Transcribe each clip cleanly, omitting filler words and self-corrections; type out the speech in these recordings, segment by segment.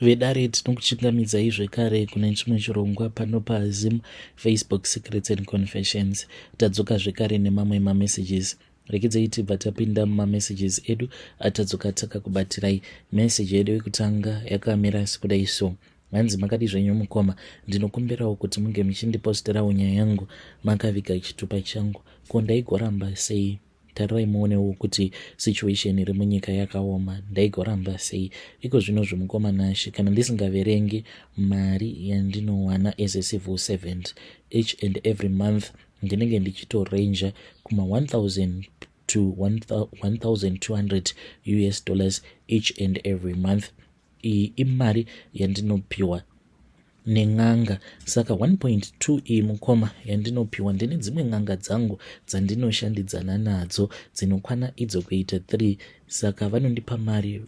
Vedare, tinokuchingamidzai zvekare kune chimwe chirongwa pano paZim Facebook Secrets and Confessions. Tadzoka zvekare nemamwe mamessages. Rekedzai tibva tapinda mumamessages edu atadzoka takakubatirai. Message yedu yekutanga yakamira sekudai so. Hanzi, "Makadi zvenyu mukoma? Ndinokumbirawo kuti munge muchindiposterawo nyaya yangu makaviga chitupa changu. Ko ndaigoramba sei? Tarirai muonewo kuti situation iri munyika yakaoma. Ndaigoramba sei iko zvino zvemukoma Nashe, kana ndisingaverengi mari yandinowana as a civil servant each and every month, ndinenge ndichitorenja kuma 1000 to 1200 US dollars each and every month. Iyi imari yandinopiwa nen'anga. Saka 1.2 iyi, mukoma, yandinopiwa, ndine dzimwe n'anga dzangu dzandinoshandidzana nadzo dzinokwana idzo kuita 3. Saka vanondipa mari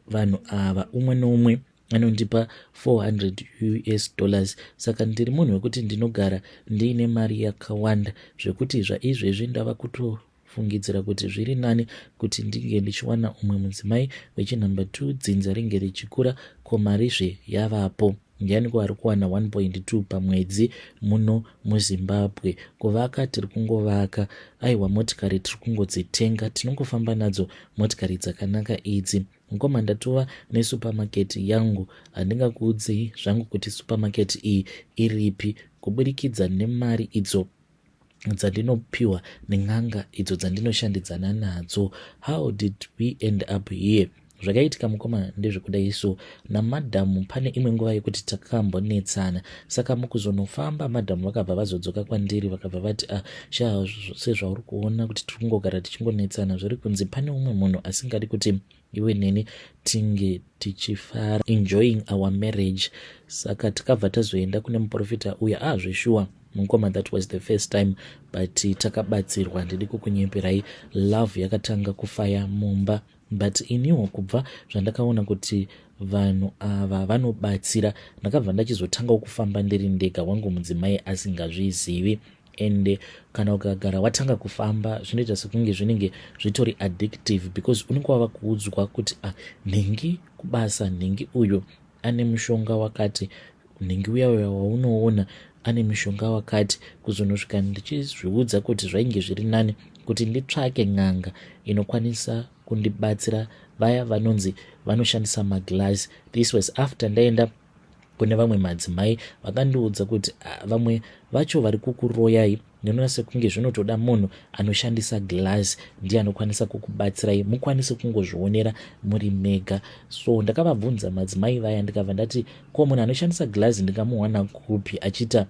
vanhu ava, umwe neumwe anondipa 400 US dollars. Saka ndiri munhu wekuti ndinogara ndiine mari yakawanda, zvekuti zvaizvezvi ndava kutofungidzira kuti zviri nani kuti ndinge ndichiwana umwe mudzimai wechinumber 2, dzinza ringe richikura. Ko marizve yavapo, ndianiko ari kuwana 1.2 pamwedzi muno muZimbabwe? Kuvaka tiri kungovaka, aiwa, motikari tiri kungodzitenga, tinongofamba nadzo motikari dzakanaka idzi. Mukoma, ndatova nesupermarket yangu. Handingakuudzei zvangu kuti supermarket iyi iripi. Kuburikidza nemari idzo dzandinopiwa nen'anga idzo dzandinoshandidzana nadzo. How did we end up here? Zvakaitika, mukoma, ndezvekudai so. Namadhamu pane imwe nguva yekuti takambonetsana. Saka mukuzonofamba, madhamu vakabva vazodzoka kwandiri, vakabva vati, "Ah sha, sezvauri kuona kuti tiri kungogara tichingonetsana, zviri kunzi pane umwe munhu asingadi kuti iwe neni tinge tichifara, enjoying our marriage." Saka takabva tazoenda kune muprofita uya. Ah, zveshuwa mukoma, that was the first time, but takabatsirwa. Handidi kukunyeperai, love yakatanga kufaya mumba. But iniwo kubva zvandakaona kuti vanhu ava vanobatsira, ndakabva ndachizotangawo kufamba ndiri ndega, wangu mudzimai asingazvizivi. Ende kana ukagara watanga kufamba, zvinoita sekunge zvinenge zvitori addictive, because unenge wava kuudzwa kuti, "Ah, nhingi kubasa, nhingi uyu ane mushonga wakati, nhingi uya uya waunoona ane mushonga wakati." Kuzonosvika ndichizviudza kuti zvainge zviri nani kuti nditsvake n'anga inokwanisa kundibatsira, vaya vanonzi vanoshandisa maglass. This was after ndaenda kune vamwe madzimai, vakandiudza kuti, "Ah, vamwe vacho vari kukuroyai, ndinoona sekunge zvinotoda munhu anoshandisa glass, ndiye anokwanisa kukubatsirai mukwanise kungozvionera muri mega." So ndakavabvunza madzimai vaya, ndikabva ndati, "Ko munhu anoshandisa glass ndingamuwana kupi achiita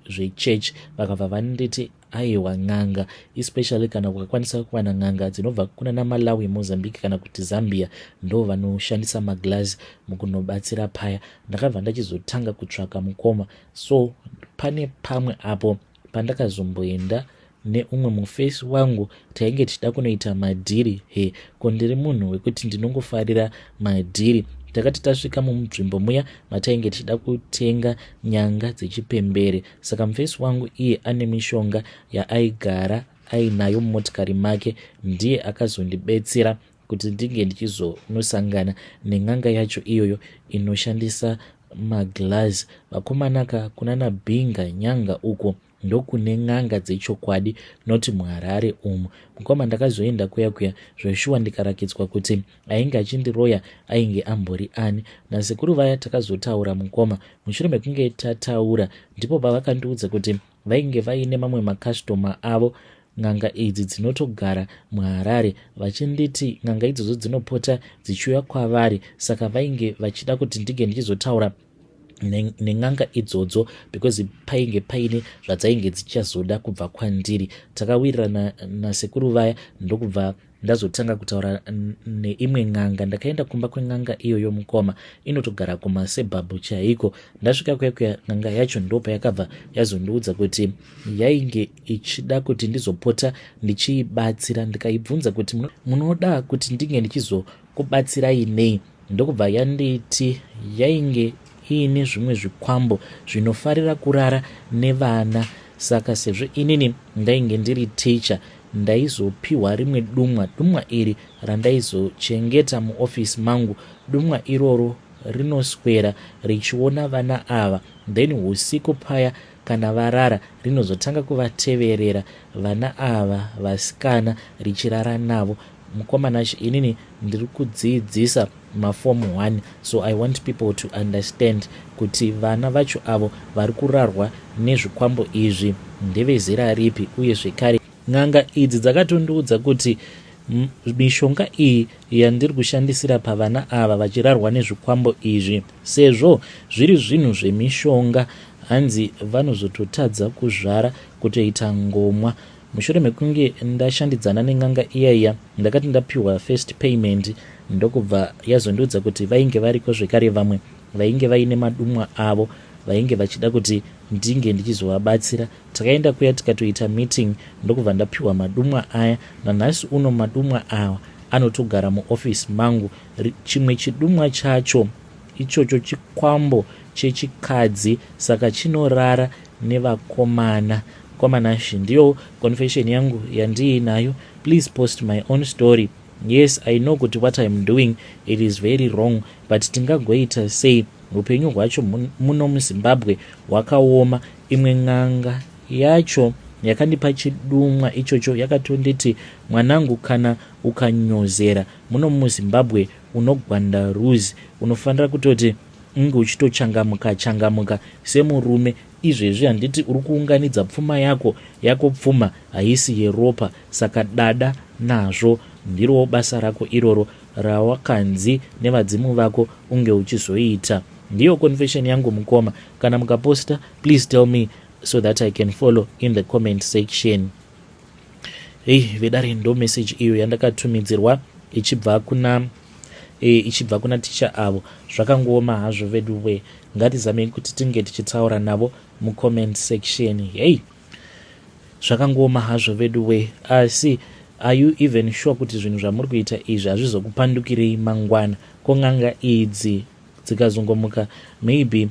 zvechechi?" Vakabva vanditi, "Aiwa, n'anga, especially kana ukakwanisa kuwana n'anga dzinobva kuna naMalawi, Mozambique kana kuti Zambia, ndo vanoshandisa maglass mukunobatsira paya." Ndakabva ndachizotanga kutsvaka, mukoma. So pane pamwe apo pandakazomboenda neumwe mufesi wangu, tainge tichida kunoita madhiri. He, ko ndiri munhu wekuti ndinongofarira madhiri. Takati tasvika munzvimbo muya matainge tichida kutenga nyanga dzechipembere, saka mufesi wangu iye ane mishonga yaaigara ainayo mumotikari make. Ndiye akazondibetsera kuti ndinge ndichizonosangana nen'anga yacho iyoyo inoshandisa maglass. Vakomanaka, kuna naBhinga Nyanga uko ndokune n'anga dzechokwadi, noti muHarare umu, mukoma. Ndakazoenda kuya kuya zveshuwa, ndikarakidzwa kuti ainge achindiroya ainge ambori ani. Nasekuru vaya takazotaura, mukoma. Mushure mekunge tataura, ndipo pavakandiudza kuti vainge vaine mamwe makastoma avo, n'anga idzi dzinotogara muHarare, vachinditi n'anga idzodzo dzinopota dzichiuya kwavari. Saka vainge vachida kuti ndinge ndichizotaura nen'anga idzodzo, because painge paine zvadzainge dzichazoda kubva kwandiri. Takawirirana nasekuru vaya, ndokubva ndazotanga kutaura neimwe n'anga. Ndakaenda kumba kwen'anga iyoyo, mukoma, inotogara kumasuburbs chaiko. Ndasvika kuya kuya, n'anga yacho ndo payakabva yazondiudza kuti yainge ichida kuti ndizopota ndichiibatsira. Ndikaibvunza kuti, "Munoda kuti ndinge ndichizokubatsirai nei?" Ndokubva yanditi yainge iine zvimwe zvikwambo zvinofarira kurara nevana. Saka sezvo inini ndainge ndiri ticha, ndaizopiwa rimwe dumwa. Dumwa iri randaizochengeta muofisi mangu, dumwa iroro. rinoswera richiona vana ava then usiku paya kana varara rinozotanga kuvateverera vana ava vasikana richirara navo. Mukoma Nash, inini ndiri kudzidzisa maform 1, so I want people to understand kuti vana vacho avo vari kurarwa nezvikwambo izvi ndevezera ripi. Uye zvekare n'anga idzi dzakatondiudza kuti mishonga iyi yandiri kushandisira pavana ava vachirarwa nezvikwambo izvi, sezvo zviri zvinhu zvemishonga, hanzi vanozototadza kuzvara, kutoita ngomwa. Mushure mekunge ndashandidzana nen'anga iyaiya, ndakati ndapiwa first payment, ndokubva yazondiudza kuti vainge variko zvekare vamwe vainge vaine madumwa avo vainge vachida kuti ndinge ndichizovabatsira. Takaenda kuya tikatoita meeting, ndokubva ndapiwa madumwa aya. Nanhasi uno madumwa awa anotogara muofisi mangu. Chimwe chidumwa chacho ichocho chikwambo chechikadzi, saka chinorara nevakomana. Komanashi, ndiyo confession yangu yandiinayo. Please post my own story. Yes, I know kuti what I'm doing, it is very wrong, but tingagoita sei? Upenyu hwacho muno muZimbabwe hwakaoma. Imwe n'anga yacho yakandipa chidumwa ichocho yakatonditi, "Mwanangu, kana ukanyozera muno muZimbabwe unogwanda ruzi. Unofanira kutoti unge uchitochangamuka changamuka semurume. Izvezvi handiti uri kuunganidza pfuma yako? Yako pfuma haisi yeropa, saka dada nazvo. Ndirowo basa rako iroro rawakanzi nevadzimu vako unge uchizoita." Ndiyo confession yangu, mukoma. Kana mukaposta, please tell me so that I can follow in the comment section. Hei vedare, ndo message iyo yandakatumidzirwa ichibva kuna ticha avo. Zvakangooma hazvo vedu we. Ngatizamei kuti tinge tichitaura navo mucomment section. Hei, zvakangooma hazvo vedu we. Asi are you even sure kuti zvinhu zvamuri kuita izvi hazvizokupandukirei mangwana? Ko n'anga idzi dzikazongomuka maybe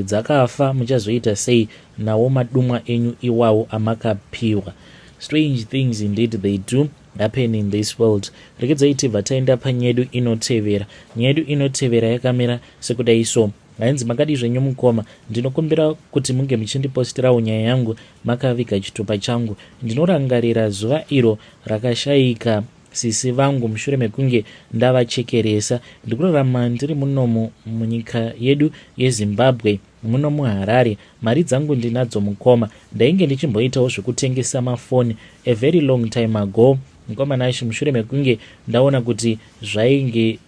dzakafa, muchazoita sei nawo madumwa enyu iwawo amakapiwa? Strange things indeed, they do happen in this world. Rekedzai tibva taenda panyedu inotevera. Nyaya yedu inotevera yakamira sekudai so. Hainzi, "Makadi zvenyu mukoma? Ndinokumbira kuti munge muchindipostirawo nyaya yangu makaviga chitupa changu. Ndinorangarira zuva iro rakashayika sisi vangu mushure mekunge ndavachekeresa. Ndikurarama ndiri munomu munyika yedu yeZimbabwe, muno muHarare. Mari dzangu ndinadzo mukoma. Ndainge ndichimboitawo zvekutengesa mafoni a very long time ago, mukoma Nashi. Mushure mekunge ndaona kuti zvainge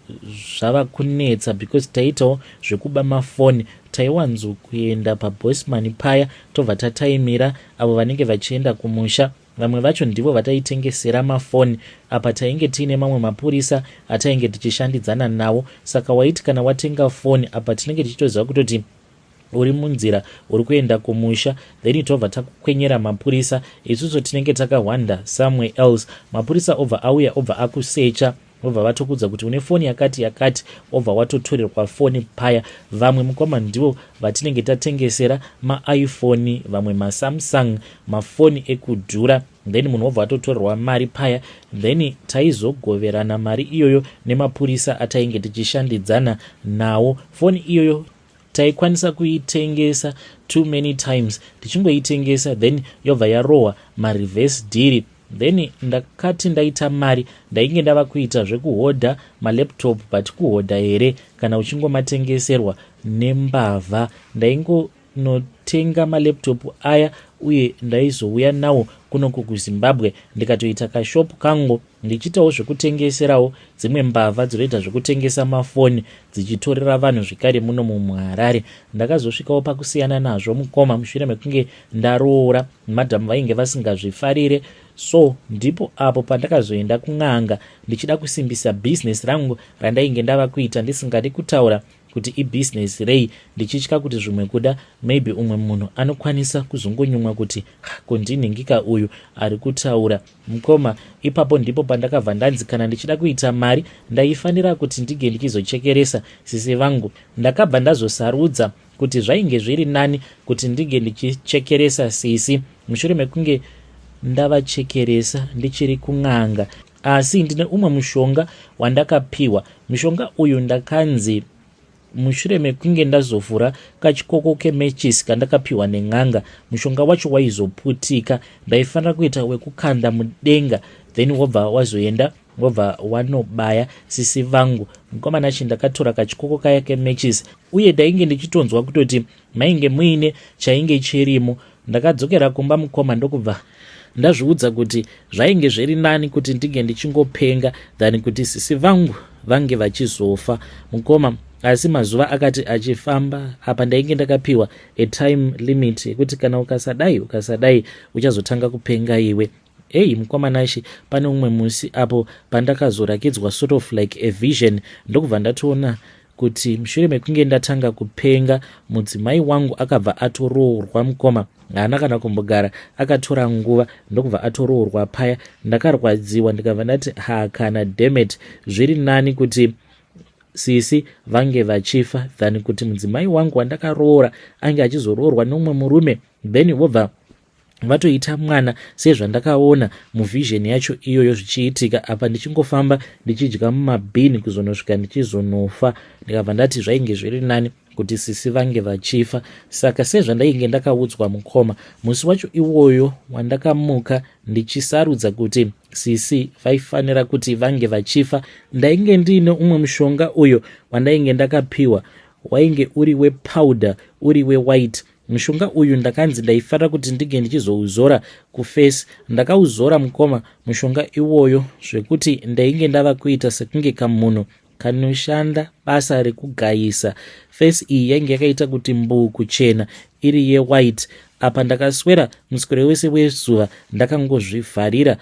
zvava kunetsa, because taitawo zvekuba mafoni, taiwanzo kuenda paBosman paya, tobva tataimira avo vanenge vachienda kumusha. Vamwe vacho ndivo vataitengesera mafoni. Apa tainge tiine mamwe mapurisa atainge tichishandidzana nawo, saka waiti kana watenga foni apa, tinenge tichitoziva kutoti uri munzira uri kuenda kumusha, then tobva takukwenyera mapurisa. Isusu tinenge takahwanda somewhere else. Mapurisa obva auya, obva akusecha, obva vatokudza kuti une foni yakati yakati, obva watotorerwa foni paya. Vamwe mukoma ndivo vatinenge tatengesera maiPhone, vamwe maSamsung, mafoni ekudhura. Then munhu wobva watotorerwa mari paya. Then taizogoverana mari iyoyo nemapurisa atainge tichishandidzana nawo. Foni iyoyo taikwanisa kuitengesa too many times, tichingoitengesa then yobva yarohwa mareverse deal. Then ndakati ndaita mari, ndainge ndava kuita zvekuhodha malaptop. But kuhodha here kana uchingomatengeserwa nembavha? Ndaingonotenga malaptop aya uye ndaizouya nawo kunoku kuZimbabwe, ndikatoita kashopu kangu ndichiitawo zvekutengeserawo dzimwe mbavha dzinoita zvekutengesa mafoni, dzichitorera vanhu zvekare muno mumuHarare. Ndakazosvikawo pakusiyana nazvo mukoma mushure mekunge ndaroora. Madhamu vainge vasingazvifarire, so ndipo apo pandakazoenda kun'anga ndichida kusimbisa bhizinesi rangu randainge ndava kuita, ndisingadi kutaura kuti ibhizinesi rei, ndichitya kuti zvimwe kuda maybe umwe munhu anokwanisa kuzongonyumwa kuti kondinhingika uyu ari kutaura. Mukoma, ipapo ndipo pandakabva ndanzi kana ndichida kuita mari, ndaifanira kuti ndige ndichizochekeresa sisi vangu. Ndakabva ndazosarudza kuti zvainge zviri nani kuti ndinge ndichichekeresa sisi mushure mekunge ndavachekeresa ndichiri kun'anga. Asi ndine umwe mushonga wandakapiwa. Mushonga uyu ndakanzi Mushure mekunge ndazovhura kachikoko kemechisi kandakapiwa nen'anga, mushonga wacho waizoputika. Ndaifanira kuita wekukanda mudenga then wobva wazoenda wobva wanobaya sisi vangu. Mukomana chi ndakatora kachikoko kaya kemechisi uye ndainge ndichitonzwa kutoti mainge muine chainge chirimo. Ndakadzokera kumba mukoma ndokubva ndazviudza kuti zvainge zviri nani kuti ndinge ndichingopenga than kuti sisi vangu vange vachizofa mukoma. Asi mazuva akati achifamba, apa ndainge ndakapiwa a time limit yekuti kana ukasadai ukasadai uchazotanga kupenga iwe. Ei mukoma Nashe, pane umwe musi apo pandakazorakidzwa sort of like a vision, ndokubva ndatoona kuti mushure mekunge ndatanga kupenga, mudzimai wangu akabva atoroorwa. Mukoma, haana kana kumbogara, akatora nguva ndokubva atoroorwa paya. Ndakarwadziwa ndikabva ndati, ha kana, dammit, zviri nani kuti sisi vange vachifa than kuti mudzimai wangu wandakaroora ange achizoroorwa neumwe murume, then vobva vatoita mwana sezvandakaona muvision yacho iyoyo zvichiitika. Apa ndichingofamba ndichidya mumabhini kuzonosvika ndichizonofa. Ndikabva ndati zvainge zviri nani kuti sisi vange vachifa. Saka sezvandainge ndakaudzwa mukoma, musi wacho iwoyo wandakamuka ndichisarudza kuti sisi vaifanira kuti vange vachifa, ndainge ndiine umwe mushonga uyo wandainge ndakapiwa, wainge uri wepowder, uri wewhite. Mushonga uyu ndakanzi ndaifanira kuti ndinge ndichizouzora kuface. Ndakauzora mukoma mushonga iwoyo zvekuti ndainge ndava kuita sekunge kamunhu kanoshanda basa rekugayisa. Face iyi yainge yakaita kuti mbuu kuchena, iri yewhite. Apa ndakaswera muswero wese wezuva ndakangozvivharira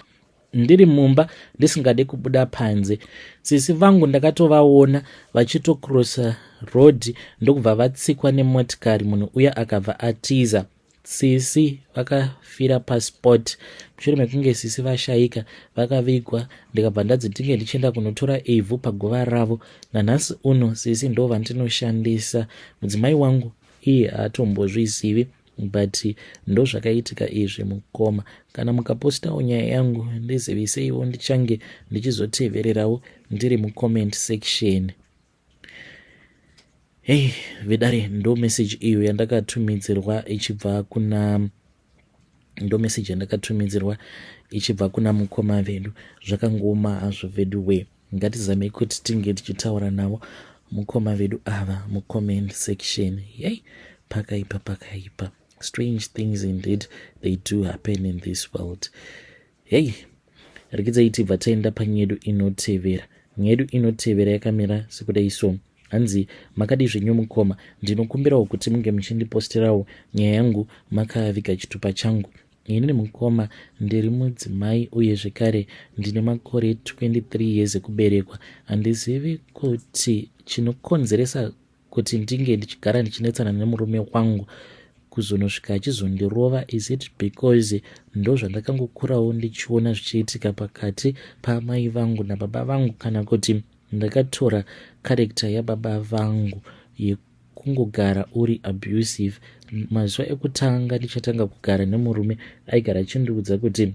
ndiri mumba, ndisingade kubuda panze. Sisi vangu ndakatovaona vachitocrossa road ndokubva vatsikwa nemotikari, munhu uya akabva atiza. Sisi vakafira paspot. Mushure mekunge sisi vashayika, vakavigwa, ndikabva ndadzi ndinge ndichienda kunotora ivhu paguva ravo. Nanhasi uno sisi ndo vandinoshandisa. Mudzimai wangu iye haatombozvizivi, but ndo zvakaitika izvi mukoma. Kana mukapostawo nyaya yangu, ndiziviseiwo, ndichange ndichizotevererawo ndiri mucomment section. Hei vedare, ndo message iyo yandakatumidzirwa ichibva kuna, ndo message yandakatumidzirwa ichibva kuna mukoma vedu. Zvakangoma hazvo vedu we. Ngatizamei kuti tinge tichitaura navo mukoma vedu ava mucomment section. Yei, pakaipa, pakaipa. Strange things indeed, they do happen in this world. Hei, rekidzai tibva taenda panyedu inotevera. Nyedu inotevera yakamira sekudai so. Hanzi, makadi zvenyu mukoma? Ndinokumbirawo kuti munge muchindiposterawo nyaya yangu makaviga chitupa changu. Inini mukoma ndiri mudzimai uye zvekare ndine makore 23 years ekuberekwa. Handizivi kuti chinokonzeresa kuti ndinge ndichigara ndichinetsana nemurume wangu kuzonosvika achizondirova. Is it because ndo zvandakangokurawo ndichiona zvichiitika pakati pamai vangu nababa vangu, kana kuti ndakatora character yababa vangu yekungogara uri abusive? Mazuva ekutanga ndichatanga kugara nemurume, aigara achindiudza kuti,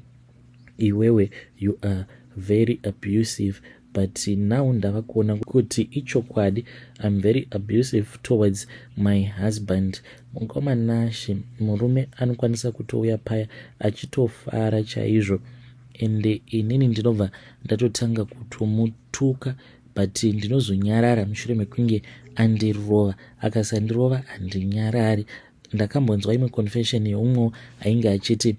'Iwewe, you are very abusive.' But now ndava kuona kuti ichokwadi, I'm very abusive towards my husband. Mukoma Nashe, murume anokwanisa kutouya paya achitofara chaizvo, ende inini ndinobva ndatotanga kutomutuka, but ndinozonyarara mushure mekunge andirova. Akasandirova handinyarari. Ndakambonzwa imwe confession yeumwewo ainge achiti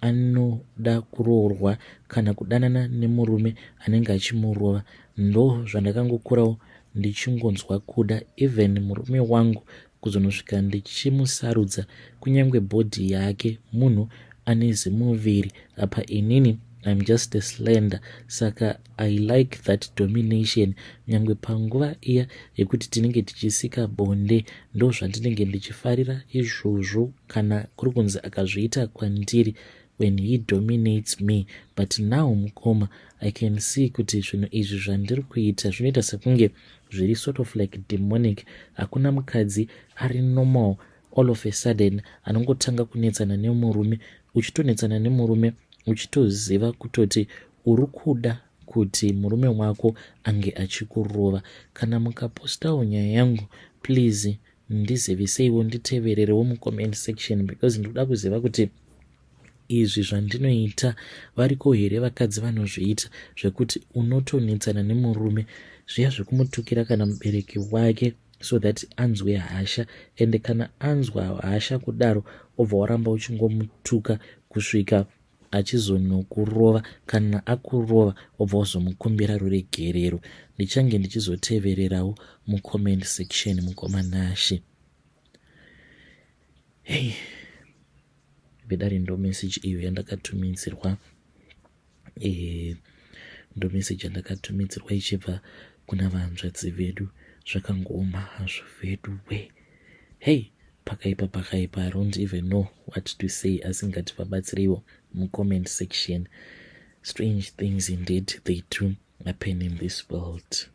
anoda kuroorwa kana kudanana nemurume anenge achimurova. Ndo zvandakangokurawo ndichingonzwa kuda even murume wangu kuzonosvika ndichimusarudza, kunyange body yake. Munhu ane zimuviri, apa inini I'm just a slender, saka I like that domination. Nyange panguva iya yekuti tinenge tichisika bonde, ndo zvandinenge ndichifarira izvozvo, kana kuri kunzi akazviita kwandiri, when he dominates me. But now mukoma, I can see kuti zvinhu izvi zvandiri kuita zvinoita sekunge zviri sort of like demonic. Hakuna mukadzi ari normal all of a sudden anongotanga kunetsana nemurume. Uchitonetsana nemurume uchitoziva kutoti uri kuda kuti murume wako ange achikurova. Kana mukapostawo nyaya yangu Please ndiziviseiwo, nditevererewo mucomment section because ndikuda kuziva kuti izvi zvandinoita variko here vakadzi vanozviita zvekuti unotonetsana nemurume zviya zvekumutukira kana mubereki wake so that anzwe hasha, ende kana anzwa hasha kudaro obva waramba uchingomutuka kusvika achizonokurova. Kana akurova, obva wazomukumbira ruregerero. Ndichange ndichizotevererawo mucomment section, mukoma Nashe. Hei vedare, ndo message iyo yandakatumidzirwa, ndo message yandakatumidzirwa ichibva kuna vanzvadzi vedu. Zvakangooma hazvo vedu we. Hei, pakaipa, pakaipa. I don't even know what to say, asi ngativabatsireiwo mucomment section. Strange things indeed, they do happen in this world.